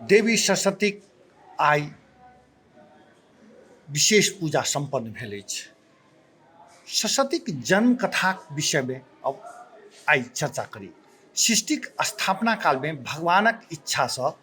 देवी सरस्वतीक आइ विशेष पूजा सम्पन्न भेल अछि। सरस्वतीक जन्म कथाक विषयमे अब आइ चर्चा करी। सृष्टिक स्थापना कालमे भगवानक इच्छासँ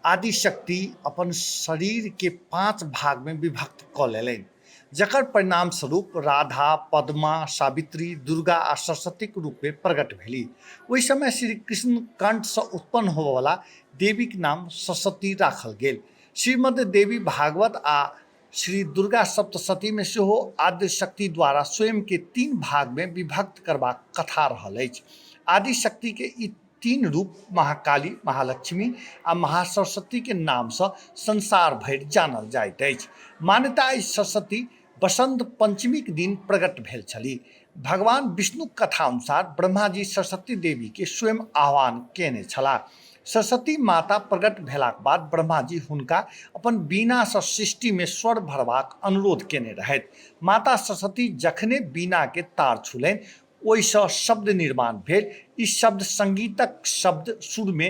आदिशक्ति अपन शरीरके 5 भागमे विभक्त कऽ लेलनि, जकर परिणाम स्वरूप राधा, पद्मा, सावित्री, दुर्गा आ सरस्वतीक रूपमे प्रकट भेली। ओहि समय श्री कृष्ण कंठसँ उत्पन्न होबयवला देवीक नाम सरस्वती राखल गेल। श्रीमद् देवी भागवत आ श्री दुर्गा सप्तशतीमे सेहो आद्यशक्ति द्वारा स्वयंके 3 भागमे विभक्त करबाक कथा रहल अछि। आदिशक्तिके ई 3 रूप महाकाली, महालक्ष्मी आ महासरस्वतीके नामसँ संसार भरि जानल जाइत अछि। मान्यता अछि सरस्वती बसंत पंचमीक दिन प्रकट भेल छली। भगवान विष्णुक कथा अनुसार ब्रह्माजी सरस्वती देवीके स्वयं आह्वान केने छलाह। सरस्वती माता प्रकट भेलाक बाद ब्रह्माजी हुनका अपन वीणासँ सृष्टिमे स्वर भरबाक अनुरोध केने रहथि। माता सरस्वती जखने वीणाके तार छुलनि ओहिसँ शब्द निर्माण भेल। ई शब्द संगीतक शब्द सुरमे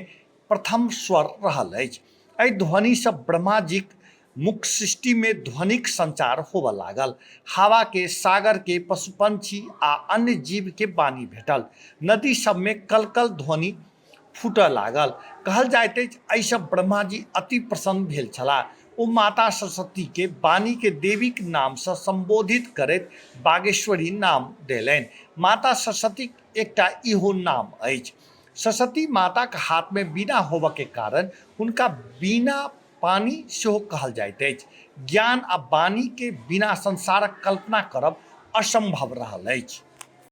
प्रथम स्वर रहल अछि। एहि ध्वनिसँ ब्रह्माजीक मुख सृष्टिमे ध्वनिक संचार होबऽ लागल। हवाके, सागरके, पशु पंछी आ अन्य जीवके वाणी भेटल। नदी सबमे कलकल ध्वनि फूटऽ लागल। कहल जाइत अछि एहिसँ ब्रह्माजी अति प्रसन्न भेल छलाह। ओ माता सरस्वतीके वाणीके देवीक नामसँ सम्बोधित करैत बागेश्वरी नाम देलनि। माता सरस्वतीक एकटा इहो नाम अछि। सरस्वती माताक हाथमे वीणा होबऽके कारण हुनका वीणा पानी सेहो कहल जाइत अछि। ज्ञान आ वाणीके बिना संसारक कल्पना करब असंभव रहल अछि।